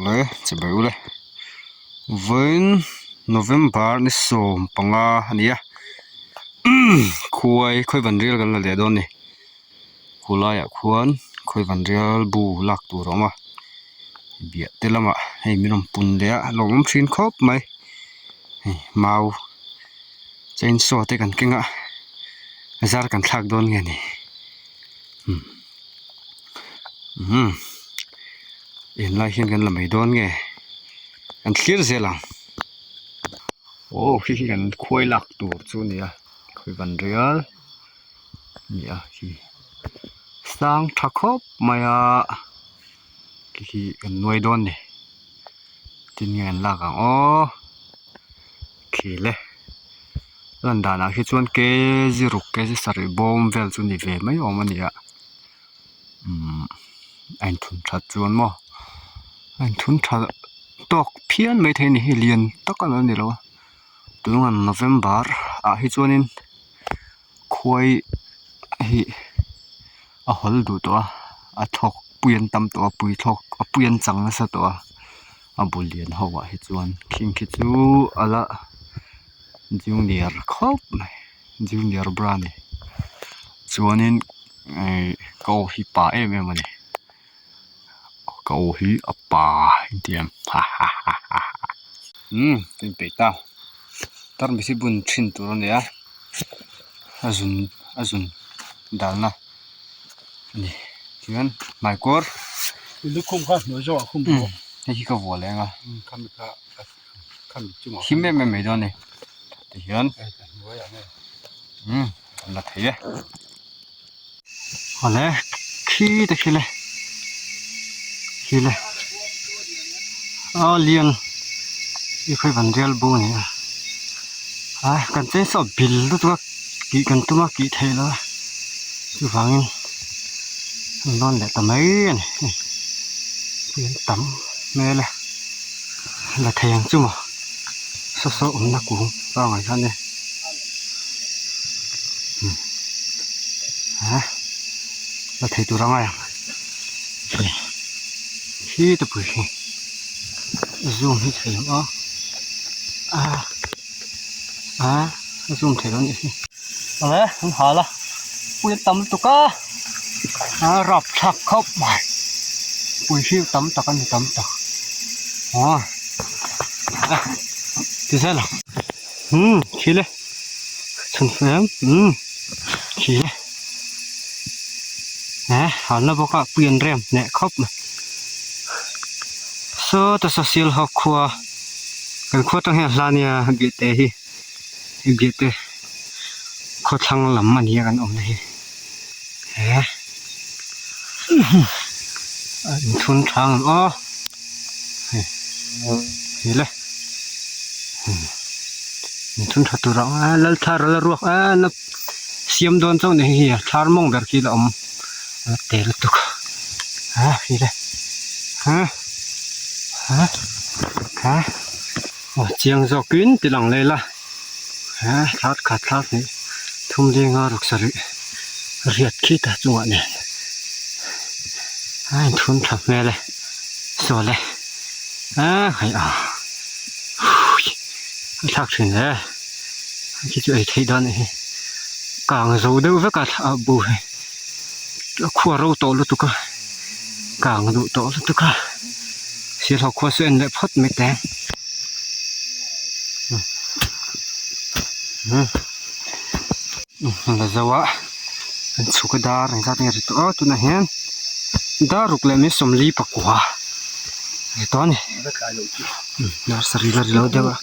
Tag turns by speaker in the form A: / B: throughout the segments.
A: Awle chibai ule vawiin November ni 15 a ni a khuai khawi van rial kan la leh dawn a ni khulaiah khuan khawi van rial bu lak tur a awm a biah te lamah hei min rawn pun leh a a lawmawm thin khawp mai hei mau chainsaw te kan keng a zar kan thlak dawn nge ni umm enlai hian kan la mai dawn nge kan thlir zel ang aw khi khi kan khuai lak tur chu a ni a khawi van rial a ni a khi sang tha khawp mai a khi khi kan nuai dawn a ni tin nge an lak ang aw khi le. Lan danah hi chuan kg ruk kg sarih bawm vel chu ni ve mai awm a ni a umm a inthun that chuan maw a inthun tha tawk phian maithei a ni hi lian tak a lo ni lo a tunah November ah hi chuanin khuai hi a hawl duh tawh a a thawk pui an tam tawh a pui thlawk a pui an chang nasa tawh a. A bul lian ho ah hi chuan khing khi chu a la junior khawp mai junior bra a ni chuanin ihh ka aw hi pa em em a ni ka aw hi a pa inti ang ha ha ha ha umm ka inpeih ta tarmit hi bun thin tur a ni a a zun a zun dalna. a ni chuan hmaikawr
B: lukhum kha hnuai zawk ah khum bawk
A: hei hi ka vuah leh ang a him em em mai dawn a ni tihian umm a la thei e awle khi te khi le khi le a lian i khawi van rial bu a ni a a kan chei saw bil lutuk a tih kan tum a tih theih loh a chuvangin an lawn leh ta mai a ni hei pui an tam hmel a la thei ang chu maw saw saw awmna kung pangai kha a nia umm la thei tur a ngai ang hei khi te pui hi zoom hi thei ang a a a zoom thei lo a nih hi awle an hal a pui a tam lutuk a a rap thlak khawp mai pui hi tam tak a ni tam tak aw a ti zel ang umm khi le chhun fem umm khi le eh halna bawk a pui an rem hneh khawp mai sawta saw sialhawk khua kan khua atang hian a hla nia biate hi hei biate khawthlang lam a ni a kan awmna hi he a inchhun thang ang aw hei hei le inchhun tha tur ang a lal thar a la ruak a la siam dawn chauh a ni hei hi thar mawng ber khi la awm a la te lutuk a hei le ha ha ha aw chiang zawkin ti lang leh ila he thla khat thla hnih thum zinga ruk sarih riat khi ta chungah nen a inthun tha hmel e saw le a hei a a thlak thin hle khi chu ei theih dawn a nih hi kang zo deuh vek a a bu hi a khua ro tawh lutuk a kang duh tawh lutuk a sialhawk khua chu en leh phawt mai teh ang la zo a an chhuk a dar engzat nge ri tawh a tunah hian dar ruk leh mai sawmli pakua a ri tawh a ni dar sarih la ri lo deuh a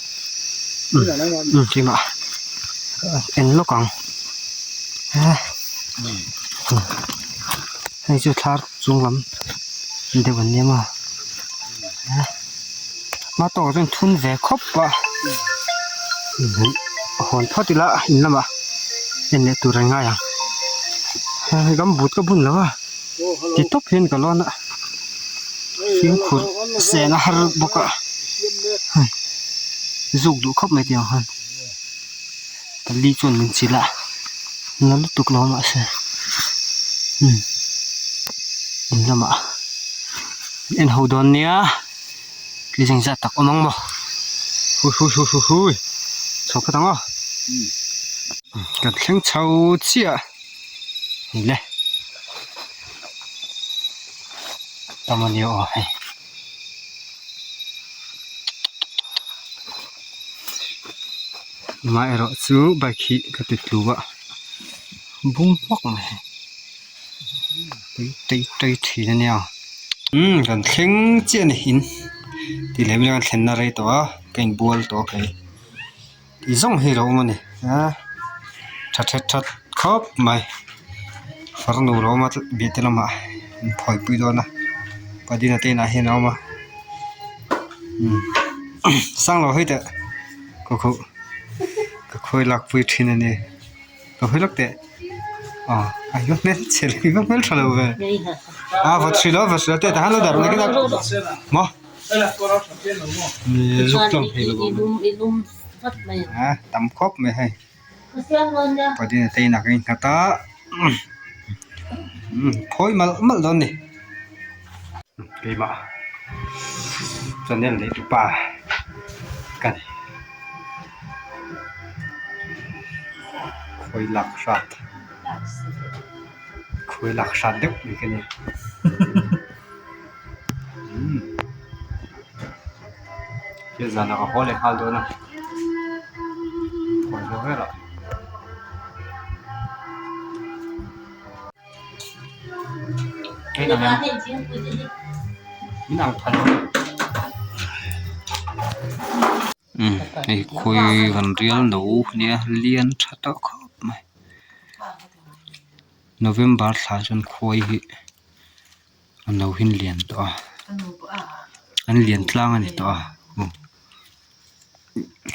A: umm keimah en lawk ang hei chu thlar chung lam deuh an nia maw hma tawkah chuan thun ve khawp a hawn phawt ila in lamah en leh tur an ngai ang hei gum boot ka bun lo a ti tawp hian ka lawn a fimkhur sen a har bawk a hei zuk duh khawp mai tiang khan pali chuan min chilh a na lutuk lo mahse umm in lamah en ho dawn nia. Kei zeng zat tak awm ang maw hui hui hui hui hui chho phawt ang aw kan thleng chho chiah ni le tam a ni aw hei. Amaherawh chu bike hi ka ti tlu a bung hmawk mai tui tui tui thin a nia umm kan thleng chiah a ni in tih leh kan thlenna rei tawh a ka inbual tawh a kei tih zawng hi a lo awm a ni a tha that that khawp mai farnu lo awm a biate lamah an phawi pui dawn a padina te inah hian a awm a umm sang lo hawi teh ka khuh ka khawi lak pui thin a ni ka hawi lawk teh aw a hi hmel chhe lo hi hmel tha lo ve a vawt hrih lo vawt hrih lo teh tah hian lo darh nakin a maw zuk tlawm thei lo a tam khawp mai hei padina te inah ka innghat a phawi malh malh dawn a ni keimah channel nei tu pa ka ni khawi lak hrat khawi lak hrat deuh mai ka ni thil zanah ka haw leh nghal dawn a khawi zawh velah. Hei khawi van rial no nia lian tha tawh khawp mai November thla chuan khawi hi a no hi an lian tawh a an lian tlang a ni tawh a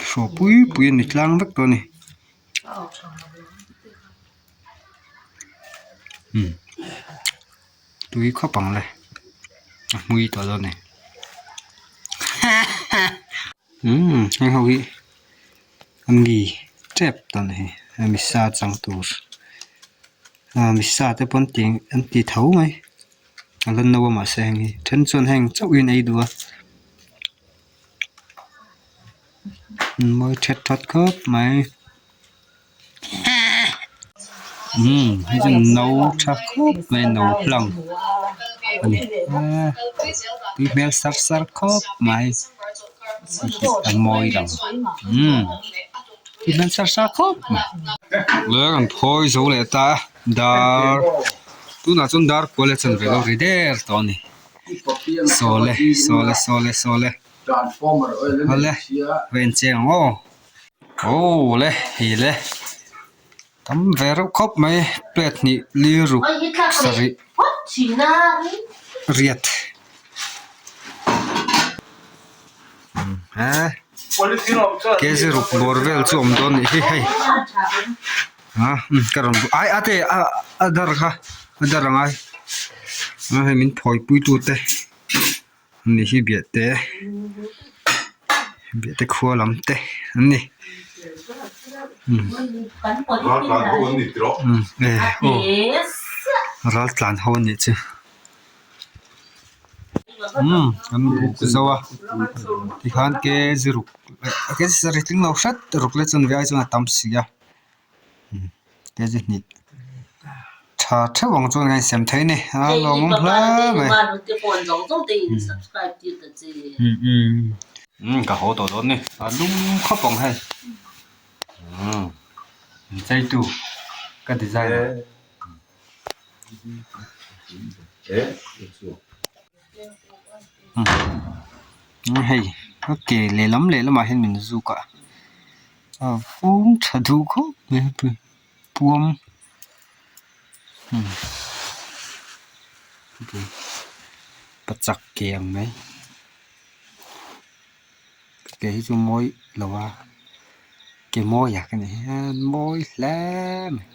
A: hraw pui pui a ni tlang vek tawh a ni. Tui khawp ang le a hmui tawh dawn a ni umm heng ho hi a mi tep tawh a ni hemi sa chang tur ah mi sa te pawn an ti tho mai a la no a mahse heng hi then chuan heng chauh hi an ei duh a mawi that that khawp mai. Umm hei chu no tha khawp mai no hlang a ni a tui hmel sar sar khawp mai a mawi lo umm tui hmel sar sar khawp mai le kan phawi zo leh ta a dar tunah chuan dar kual leh chanve lo ri der tawh a ni sawle sawle sawle sawle awle va enchiang ang aw. Aw le hei le tam ve reuh khawp mai plate hnih li ruk sarih riat kg ruk bawr vel chu awm dawn nih hi hei ah ka rawn ai a te a dar kha a dar a ngai hei min phawi pui tu te. Ani hi biahte biahte khua lam te an ni umm e aw ral tlan ho anih chu umm an buk zo a tikhan kg ruk kg sarih tling lo hret ruk leh chuan ve ai chuan a tam si a. Kg hnih tha theuh ang chuan kan insem thei a ni a lawmawm hle mai umm ka haw tawh dawn ni a lum khawp ang hei umm incheitu ka design hei a ke lehlam lehlamah hian min zuk a a vung tha duh khawp mai a puam pachak ke ang mai ke hi chu mawi lo a ke mawi ah ka ni hian mawi hle mai.